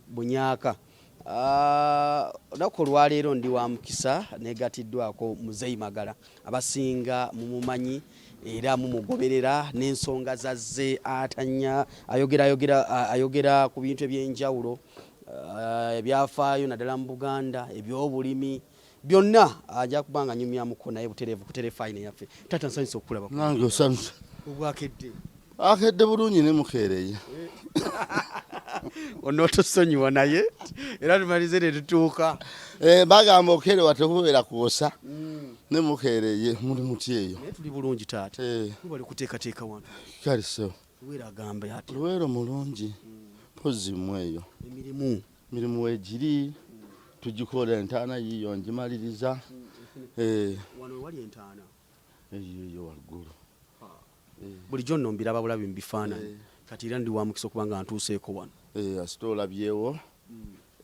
Bunyaaka. Olunaku olwaleero ndi wa mukisa, negatiddwako Muzeyi Magala. Abasinga mumumanyi era mumugoberera n'ensonga zazze atanya ayogera ayogera ayogera ku bintu ebyenjawulo, ebyafaayo naddala mu Buganda, ebyobulimi byonna. Ajja kuba nga nyumyamuko naye butereevu ku terefayina yaffe. Taata, nsanyusa okukulaba. Nange osanyusa. Obwakedde? Akedde bulungi ne mukeereye. Onootusonyiwa, naye era tumalize ne tutuuka. Eh, bagamba okeerewa tekubeera kwosa ne mukeereye. Muli muti eyo? Naye tuli bulungi, taata. Bali kuteekateeka wano. Kalisewo. Luweero agamba ati? Luweero mulungi, mpozi mu eyo. Emirimu? Mirimu weegiri, tugikola. Entaana yiiyo ngimaliriza. Eh, Wano wali entaana? Eyo eyo waggulu. Bulijjo nno mbiraba bulabi mu bifaananyi, kati era ndi wa mukisa okuba nga ntuuseeko wano. Eh, asite olabyewo.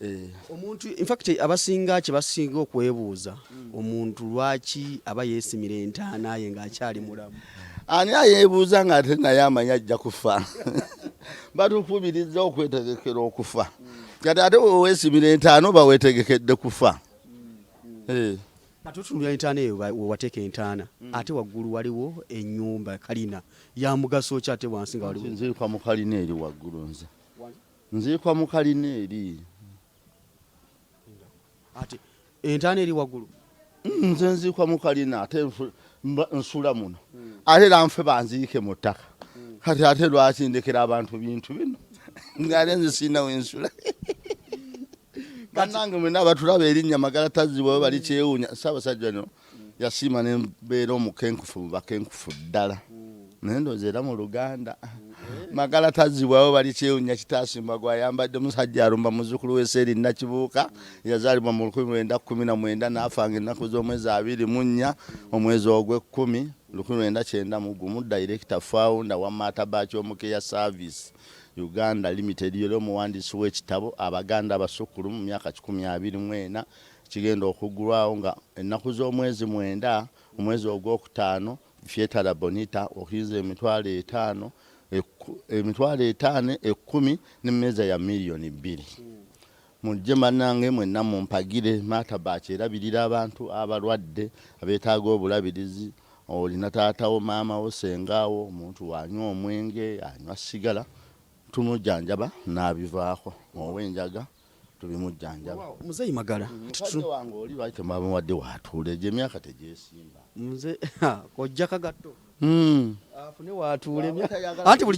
Eh, Omuntu, infact abasinga kye basinga okwebuuza, omuntu lwaki aba yeesimira entaana ye ng'akyali mulamu? Ani ayeebuuza nga ate naye amanyi ajja kufa? Batukubiriza okwetegekera okufa. Kati ate weweesimira entaana oba weetegekedde kufa. Eh. Kati otunulira entaana eyo we wateeka entaana, ate waggulu waliwo ennyumba kalina ya mugaso ki, ate wansi nga waliwo? Nziikwa mu kalina eri waggulu. Nze nziikwa mu kalina eri. Ate entaana eri waggulu? Nze nziikwa mu kalina, ate nsula muno, ate era nfe banziike mu ttaka. Kati ate lwaki ndekera abantu bintu bino ngaate nze sirina wensula? Bannange mwenna abatulaba, erinnya Magala Tazzibwawo bali kyewuunya. Ssaabasajja no yasiima nembeera omukenkufu mu bakenkufu ddala, naye ndowooza era mu Luganda Magala Tazzibwawo bali kyewunya kitaasimba gwayambadde musajja alumba muzzukulu w'eseeri Nakibuuka, yazaalibwa mu 1919 n'afanga ennaku z'omwezi 24 omwezi ogw'ekkumi 1991, director, founder wa Matabaki Omukeya Service Uganda Limited, era omuwandiisi w'ekitabo Abaganda Abasukkulu mu myaka 124, kigenda okuggulwawo nga ennaku z'omwezi 9 omwezi ogwokutaano, Theatre Bonita, okuyinza 50,000, 50,000, 10,000 n'emmeeza ya miliyoni 2. Mujje bannange mwenna mumpagire. Matabaki erabirira abantu abalwadde abeetaaga obulabirizi. Olina taatawo, maamawo, sengaawo, omuntu anywa omwenge, anywa sigala, tumujjanjaba n'abivaako. Ow'enjaga tubimujjanjaba. Muzeeyi Magala. Mukadde wange oli lwaki tebamuwadde waatuula? Egyo emyaka tegyesimba. Nze kojja kagatto. Afune waatuula. Bw'aba tayagala- Anti buli